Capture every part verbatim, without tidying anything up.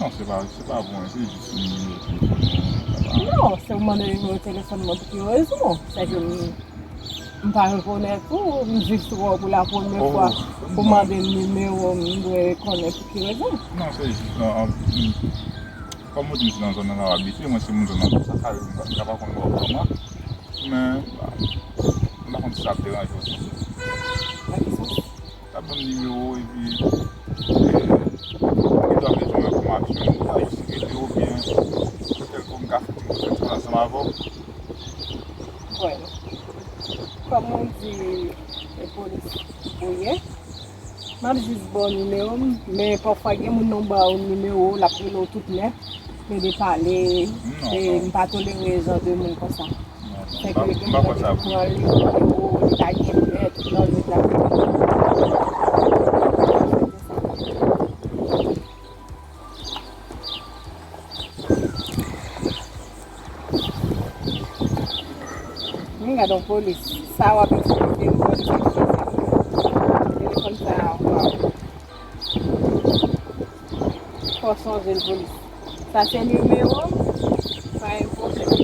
Non, se pa, se pa pou mwen, se jis nimewo telefòn mwen, sa pa. Non, se ou mande nimewo telefòn mwen pou ki rezon? Se ke m, m pa rekonèt ou, m jis wè w pou la premyè fwa, ou mande m nimewo, m dwe konnen pou ki rezon. Non, se jis, non, an, m, kòm ou di m se nan zòn nan w abite, mwen se moun zòn nan tou, sa ka rive m pa, m ka pa konn wè w kòman, men, m pa konn si sa ap deranje w tou. Nan ki sans? Sa ban m nimewo epi, e, li ta bezwen enfòmasyon, li ta jis rele oubyen kèlkonk ka fè ti koze ansanm avè w. Bon, kòm ou di, e polis ou ye, m ap jis ba w nimewo m, men pafwa gen moun nan ba w nimewo, l ap rele w tout lè, plede pale, e m pa tolere jan de moun konsa. Fè ke gen moun ki pran li, li ta gen lè, tout nan lè la. Men gad yon polis. Sa w ap eksplike m, polis ap chwazi. Telefòn sa a, waw. Fò sonje l, polis. Sa se nimewo m, pa gen pwoblèm. Mèsi.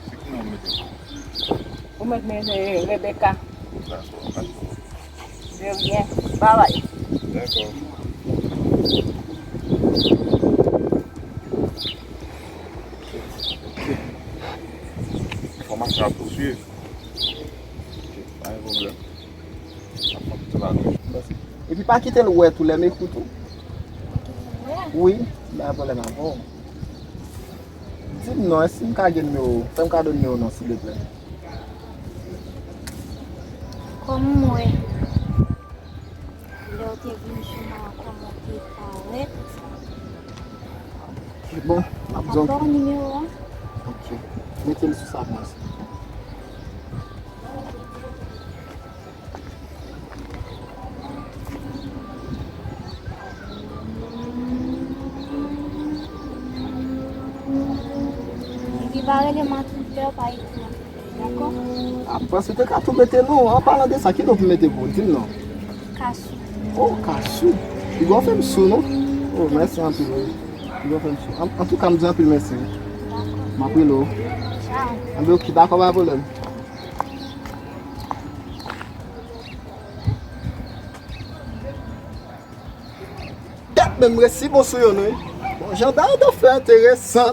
Se ki non w mete pou ou? Ou mèt mete Rebecca. Dakò, mèsi. De rien. Bye bye. Dakò. Ok. Enfòmasyon ap pouswiv. Ok, pa gen pwoblèm. N ap fè tout sa la tou. Mèsi. Epi pa kite l wè tou lè m ekri w tou. Wi, pa gen pwoblèm avè w. Di m non, èske m ka gen nimewo w? Fè m kado nimewo w non, silvouplè. Kòm m wè, lè w te vin sou mwen an, kòman w te parèt? Bon, m ap di w. Papa w nimewo a? Ok. Mete l sou sa pou mwen, silvouplè. Epi pa rele m a Twitter, pa ekri m a Twitter, dakò? A, m panse w te ka tou mete non. An palan de sa, ki non pou m mete pou ou? Di m non. Kasou. Oh, Kasou. Li gon fè m sou, non? Oh, mèsi anpil, wi. Li gon fè m sou. An, antouka, m di anpil mèsi, wi. Dakò. M ap rele w. Tchao. Anben, ok, dakò, pa gen pwoblèm. Gad, men m resi bon sou yo, non. Bon, jan Dardo fè enteresan.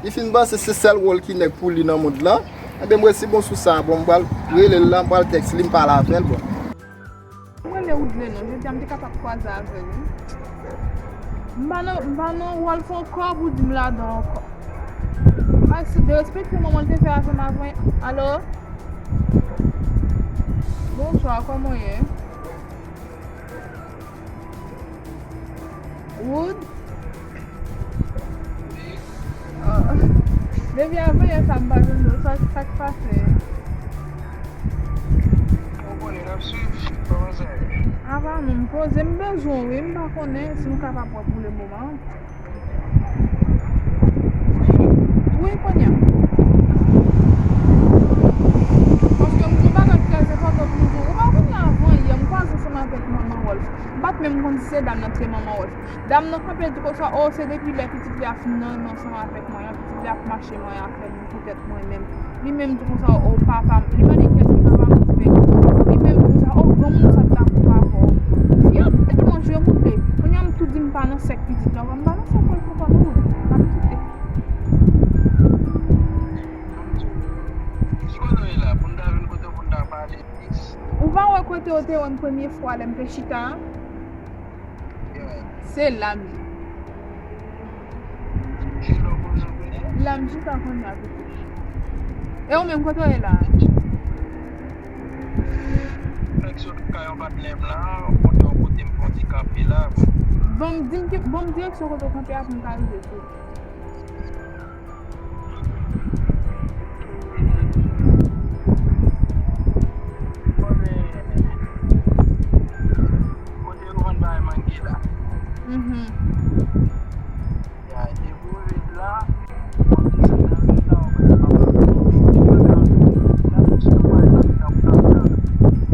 Li fin panse se sèl wòl ki nèg pou li nan mond lan. Anben, m resi bon sou sa. Bon, m pral rele l la, m pral tèks li, m pale avè l, bon. Mwen rele Woodley non, jodi a m te kapab kwaze avè l, wi. M pa nan, m pa nan wòl fè yon kòb ou di m ladan ankò. Ay, se derespekte manman l te fè avè m avan. Alo? Bonswa, kòman w ye? Wood? Ah, depi avan yè sa m pa jwenn ou, sa, sa k pase? Ou konnen n ap swiv, kòman sa ye? Apa non, m poze, m bezwen w wi, m pa konnen si nou kapab wè pou le moman. Wi, kounye a. Paske m gen bagay ki trè enpòtan pou m di w. Ou pa konnen avan yè, m kwaze ansanm avèk manman Wolf. M pa t menm konn si se dam nan ki se manman Wolf. Dam nan kanpe di konsa, o, se depi lè pitit li a fin nan renmen ansanm avèk mwen an, pitit li ap mache mwen an, ap fè byen pou tèt mwen menm. Li menm di konsa, o, papa m, li mande kiyès ki papa m, li menm di konsa, o, granmoun sa t dakò pa avè w. Fi a tèlman jwe m oule. Kounye a m tou di m pa nan sèk pitit la, m pa nan sèk Wolf ankò non, m ap kite. Ki kote w ye la? Pou n ta vin kote w pou n ta pale plis. Ou pa wè kote w te wè m premye fwa lè m te chita a? Se la m ye. La m chita kounye a pito. E ou menm, kote w ye la a? Direksyon kay yon patnè m la, kote yon kote m fè yon ti kanpe la. Bon, di m ki, bon, direksyon kote w kanpe a pou m ka rive sou. Kote yo vann bagay mange la. Mhm. Ya, depi w rive la, w ap desann nan ri la, w ap wè papa.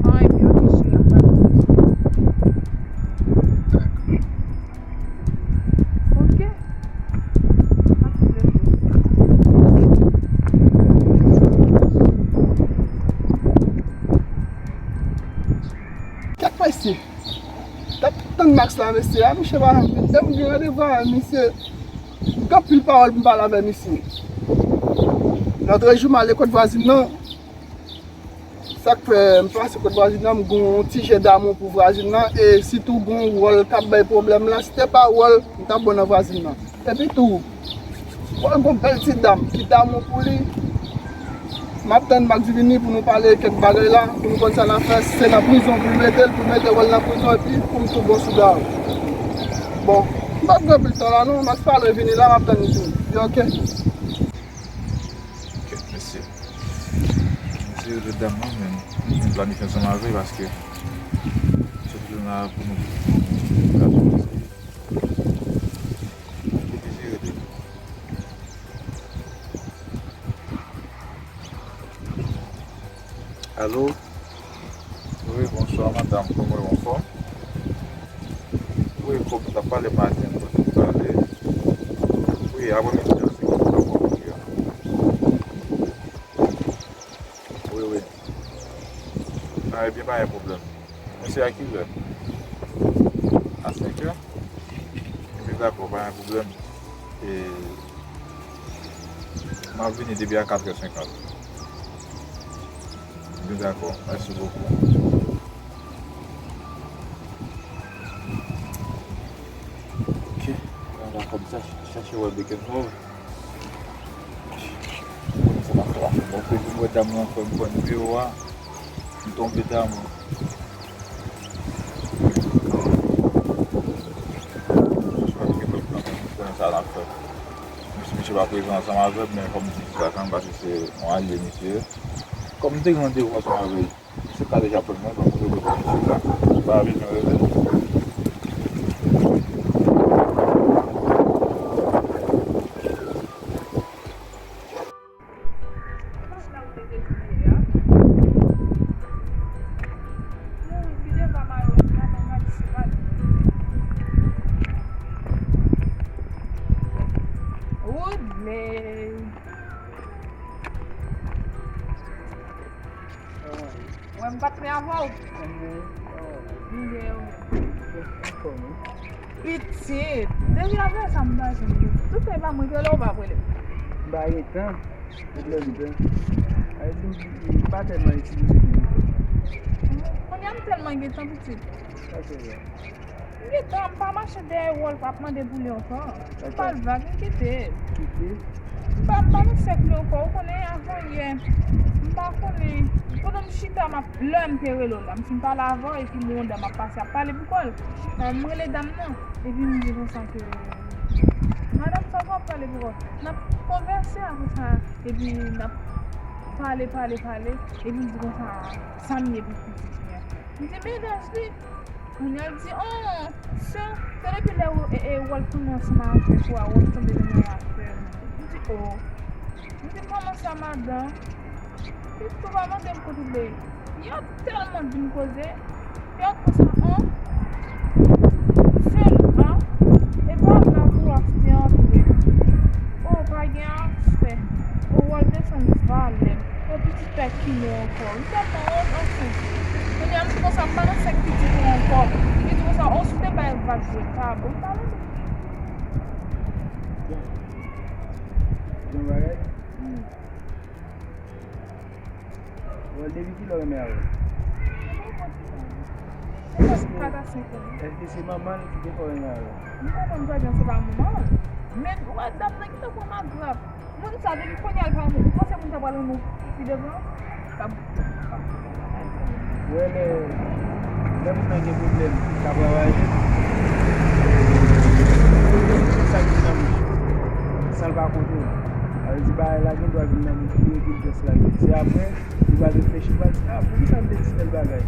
An, epi yo te chire ap pale. Dakò. Ok. Sa mesye a, misye pa janm vin. Lè m gen randevou avè misye, m gen anpil pawòl pou m pale avè misye. Lòt jou, m ale kot vwazin nan. Sa k fè m pase kot vwazin nan, m gen yon ti je damou pou vwazin nan, e sitou gen yon wòl k ap bay pwoblèm la. Si te pa wòl, m t ap bon nan vwazin nan. Epi tou, wòl gon bèl ti dam ki damou pou li. M ap tann Marc Divini pou nou pale kèk bagay la, pou nou konn sa n ap fè. Si se nan prizon pou l mete l, pou l mete wòl nan prizon, epi pou m tou bon sou Daou. Bon, m p ap gen anpil tan la non, m ap pale vini la, m ap tann li tou. Yo, oke. Kèt mesye. Mesye, rele dam nan, men nou planifye ansanm avè l paske se toujou la pou nou. Ki mesye rele? Alo? Wi, bonswa, madanm. Kòman w ye? Anfòm? Wi, kòm nou t ap pale maten, nou kontinye pale. Wi, aprèmidi an, se kòm nou t ap pale. Wi, wi. A, ebyen, pa gen pwoblèm. Men se a kilè? A senkè? Ebyen, dakò, pa gen pwoblèm. E, m ap vini depi a katrè senkant. Ebyen, dakò. Mèsi bokou. Ok. Dakò, m chache, chache wè Bekenvòv. Bon, sa pa fè, pa fè. Bon, fè vin wè dam nan ankò, m pran nimewo a. M tonbe damou. Sa n ap fè? Menm si misye pa prezan ansanm avè m, men fò m di misye pa ka, paske se yon alye misye ye. Kòm m te gen randevou ansanm avè l, se ka deja pran mwen, donk mwen te pran misye la. M pa bezwen rele l. Woodley. Wè m pa t fè avè w. Anmwey, oh. Mwen gen yon pitit. Depi avè sa m pa janm gen. Tout se pa mwen ki rele w, pa rele. M pa gen tan. Pwoblèm tan. Ay, m, m pa tèlman itilize telefòn. Kounye a m tèlman gen tan pitit. Sa se vre. M gen tan, m pa mache dèyè wòl, pa ap mande pou li ankò. M pa l vag, m kite l. Kite? M pa, m pa nan sèk li ankò, ou konnen, avan yè, m pa konnen, pandan m chita, m ap, lè m te rele w la, m fin pale avè w, epi m wè yon dam ap pase, ap pale pou kò l. M rele dam nan, epi m di konsa ke, madanm, sa w ap pale pou kò w? N ap konvèse apre sa, epi n ap pale, pale, pale, epi m di konsa, sa m ye pou pitit li a? M di, mennaj li. Kounye a l di, oh, sè, se depi lè w, e, e, w al tounen ansanm avèk ou a, w ap tonbe nan yon afè. M di, oh. M di, kòman sa, madanm? Li tou pa mande m kote l ye. Y ap tèlman vin koze, y ap konsa, oh, sè l a, e pa la pou w ap te antre. Oh, pa gen afè. Oh, w al desann valè m. Yon pitit takinnen ankò. M tèlman wont anfen. Kounye a m di konsa, m pa nan sèk pitit ou ankò. Li di konsa, oh, si w te bay vag vre, l pa bon. M pa renmen. Jan bagay? Wi. Bon, depi kilè w renmen avè l? Mwen pa konn. Èske, èske se manman l ki te fè w renmen avè l? M konprann trè byen se pa manman l. Men, ou wè, dam nan gentan pran m a grap. Moun sa, depi kounye a, l pa renmen. Ou panse moun sa pral renmen w pi devan? P ap, p ap. Ou wè lè, lè moun nan gen pwoblèm, l ka bravaje. Sa ki nan bouch, san l pa kontwole. Sa vle di bagay la gen dwa vin nan bouch li epi l jis lage. Se apre, li pral reflechi, li pral di, ah, poukisa m te di tèl bagay?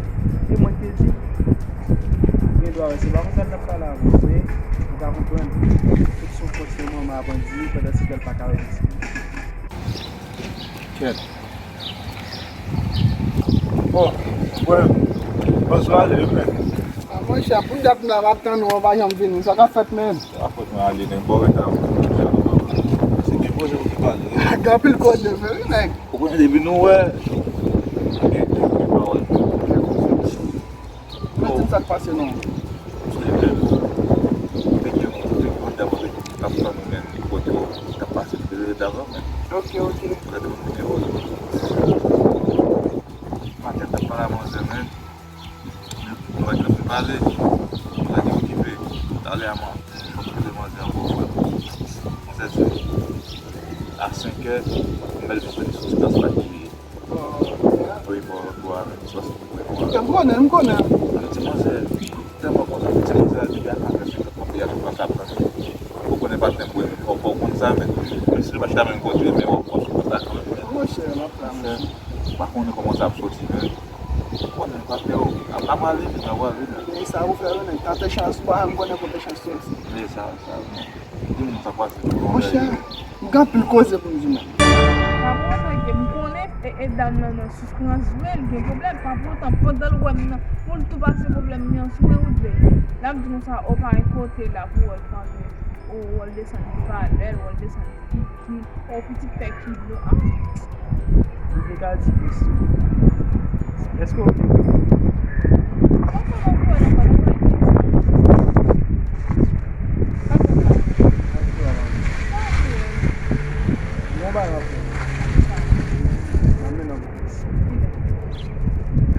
E mwen k te di? Ou gen dwa wè, se pa konsa l t ap pale avè w, men ou ka konprann. Tout se yon fòs yon manman ap andire pandan se tan l pa ka wè pitit li. Kèt. Bon, frè m, bonswa, leve, frè. Ah, monchè, pou dat m la, m ap tann ou, ou pa janm vini. Sa k ap fèt, menm? Se pa fòt mwen ale, nèg, bò reta. Se gen koze pou ki pale. Gen anpil koze vre, wi, nèg. Ou konnen depi nou wè, gen, gen, gen pawòl. Mwen di m sa k pase non. M sonje bèl, T ap tann ou menm, kote w t ap pase, m te rele avan, men. Ok, ok. Gade yon nimewo. Maten, t ap pale a manzè, men. Nou wè, nou pale, nou lage okipe. Talè a, man, fòk rele manzè ankò, frè. Manzè di, a senkè, m bèl vin soti sou plas la ki ye. Wi, bò, lòt bò a, men, sou plas la ki ye. M konnen, m konnen. Li di, manzè, tèlman kontan, li di, manzè, depi a katrè senkant, m ap peye a tout plas la ap tann. Ou konnen patnè m, wi, fò, fò w konn sa, men, menm si nou pa chita menm kote, men w ap konn sa kanmenm. Monchè, m ap la, monchè. M pa konnen kòman sa ap soti, men. Konnen pa fè w. Ap, ap ale vin, ap ale vin. E sa ou fè yo, nèg. Kate chans pa, m konnen kote chans soti. E sa, sa, men. Di moun sa k pase. Monchè, m gen anpil koze pou m di, men. Pa pran pranke, m konnen e, e dam nan nan soufrans vre, l gen pwoblèm. Pa pou otan, pandan l wè m nan, pou l tou pase pwoblèm li an sou mwen, ou vle. L ap di konsa, o pa gen kote la pou w al kanpe. O, w al desann valè l, w al desann Ki, o pitit pè ki dlo a. Ou te ka di plis tou. Èske w vle konnen? Mwen fè yon pwèl anba nan pwèl ki sa. Sa se sa. Sa se sa. Yon bagay ap fè. Nan men nan polis.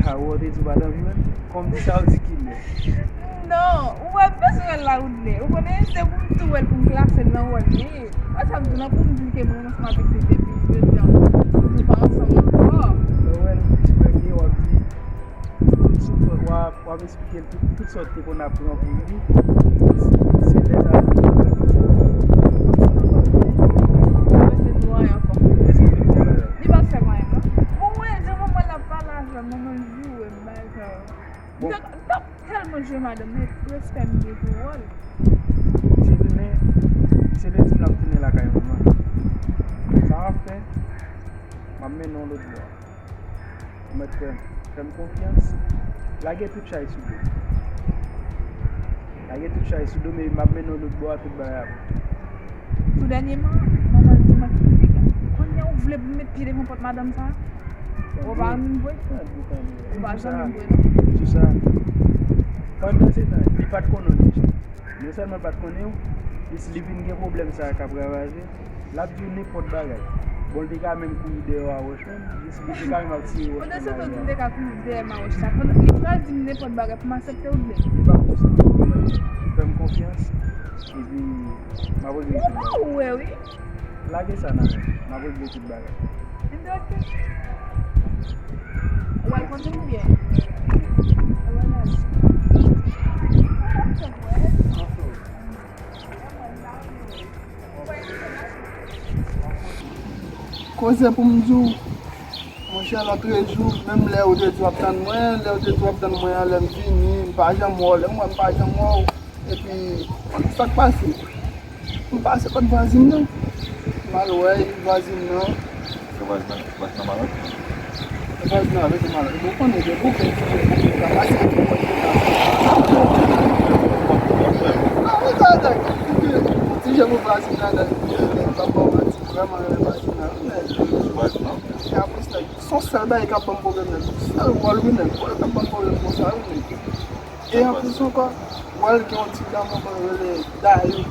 A, ou te di w pa t anvi wè l? Kòm di sa, ou di kilè? Non, ou wè, m bezwen wè l la, Woodley. Ou konnen, se pou m tou wè l, pou m klase l nan wòl li. Wè sa m di w lan, pou m di l ke mwen ansanm avèk li depi jodi a, nou pa ansanm ankò. Lè w wè l, ou di mwen gen, w ap di, tout sou, w ap, w ap eksplike l tout, tout sa w te konn ap pran pou li. Se lè sa a li te pran li. Mwen se nou anyen ankò. Èske w te pran bagay? Li pa fè m anyen, non. Bon, wè, jan manman l ap pale avè m, manman l joure m, bagay sa yo. Bon. M t ap tèlman jwe madanm, men respè m gen pou wòl. Misye tounen, misye te di m l ap tounen lakay manman l. Sa w ap fè, m ap mennen w lòt bò a. Ou mèt kwè m. Fè m konfyans. Lage tout chay sou do. Lage tout chay sou do, men m ap mennen w lòt bò a, tout bagay ap bon. Tou dènyèman, manman l di mwen ki dega. Kounye a ou vle pou m met pye devan pòt madanm sa a? Ou pa renmen m vre? Ou pa janm renmen m vre, non? Sou sa, pandan se tan, li pa t konnen w deja. Non sèlman l pa t konnen w, li, li vin gen pwoblèm sa a k ap ravaje, l ap di w nenpòt bagay. Bon, l te ka menm kouri dèyè w a wòch menm, jis li te ka menm ap tire wòch nan lari a. Pandan se tan, li te ka kouri dèyè m a wòch sa. Pandan li pral di m nenpòt bagay pou m aksepte w vle. Li p ap di sa. Fè m konfyans, epi m ap regle tout bagay. Ou pa wè, wi. Lage sa nan men m. M ap regle tout bagay. Enteresan. Ou al kontinye. Ou al al. Koze pou m di w, monchè, lòtrejou, menm lè ou te di w ap tann mwen, lè ou te di w ap tann mwen an, lè m vini, m pa janm wè w, lè m wè m pa janm wè w. Epi, sa k pase? M pase kot vwazin nan. M al wè vwazin nan. Se vwazin nan, vwazin nan malad? Se vwazin nan, vwazin malad. Ou konnen, gen bouke, ti je bouke, ka pase, ti je bouke, ka. Ah, wi, sa, sa, ti je pou vwazin nan, nan, nan, pa bon, ti vrèman renmen vwazin nan, wi, men. Vwazin nan? E apre sa, se yon sèl bagay k ap ban m pwoblèm, nèg. Sèl wòl, wi, nèg. Wòl k ap ban m pwoblèm konsa, wi, nèg. E anplis ankò, wè l gen yon ti dam ankò yo rele Dayou.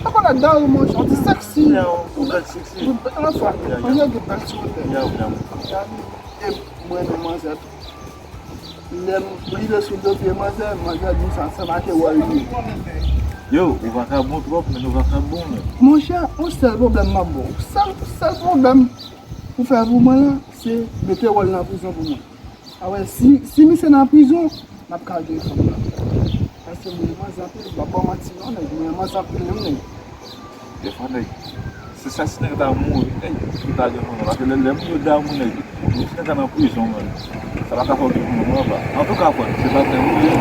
Ou konn Dayou, monchè, yon ti sèksi. Yeah, yon bèl sèksi. Yon bèl, anfen, yon bèl ti wotè. Yeah, yeah. E mwen renmen manzè tou. Lè m rive sou do pye manzè, manzè di m sa, sa pa te wòl li. Yo, ou vakabon twòp, men nou vakabon, men. Monchè, yon sèl pwoblèm m ap ba w. Sèl, sèl pwoblèm pou fè pou mwen la, se mete wòl nan prizon pou mwen. Awè, si, si misye nan prizon, m ap ka gen fanm nan. Paske mwen renmen manzè anpil, m p ap ba w manti non, nèg, mwen renmen manzè anpil menm, nèg. Defwa, nèg, se sa, si nèg ta mouri, nèg, ki ta gen fanm nan. Paske lè, lè moun yo damou, nèg, si nèg la nan prizon, menm, sa pa ka fè w gen fanm nan, pa. Antouka, frè m, se pa frè m ou ye.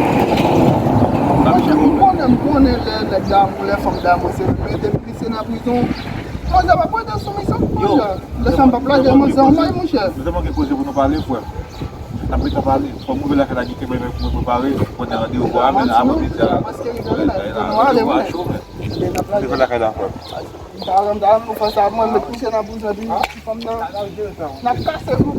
Monchè, m konnen, m konnen lè nèg damou, lè fanm damou, se, men depi misye nan prizon, manzè p ap rete sou misyon, monchè. Lè sa m p ap lage manzè anmay, monchè. Nou tèlman gen koze pou nou pale, frè m. N ap rete ap pale. Fò m rive lakay la, gen kèk bagay pou mwen prepare. Konnen randevou a, men avan midi a. Prèske rive la, nou ale, wi. Rive lakay la, frè m. M ta renmen, m ta renmen nou fè sa, mwen met kouche nan bouz epi fanm nan. N ap kase kou.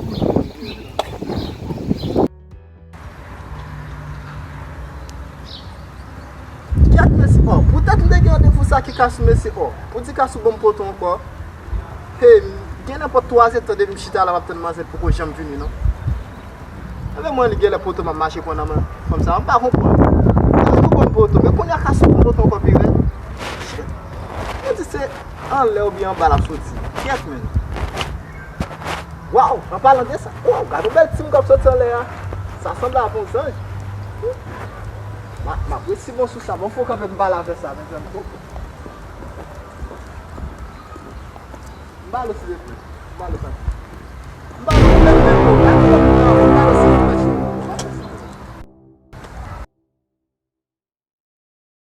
Kèt, men si pa, poutèt m te gen randevou Sa ki ka sou mesye, o, ou di ka sou bon poto ankò. Hey, gen nenpòt twa zèdtan depi m chita la m ap tann manzè poko janm vini non. Enben mwen li genlè poto m ap mache pran nan men fanm sa, m pa konprann. Li toujou bon poto, men kounye a ka sou bon poto ankò pi rèd. Shit. Ou di se anlè oubyen anba l ap soti. Kyèt men. Waw, an palan de sa, waw, gade yon bèl timoun k ap soti anlè a. Sa sanble avè yon zanj. M ap resi bon sou sa, bon fò kanpe m pale avè sa, mezanmi. M ba l silvouplè. M ba l sa.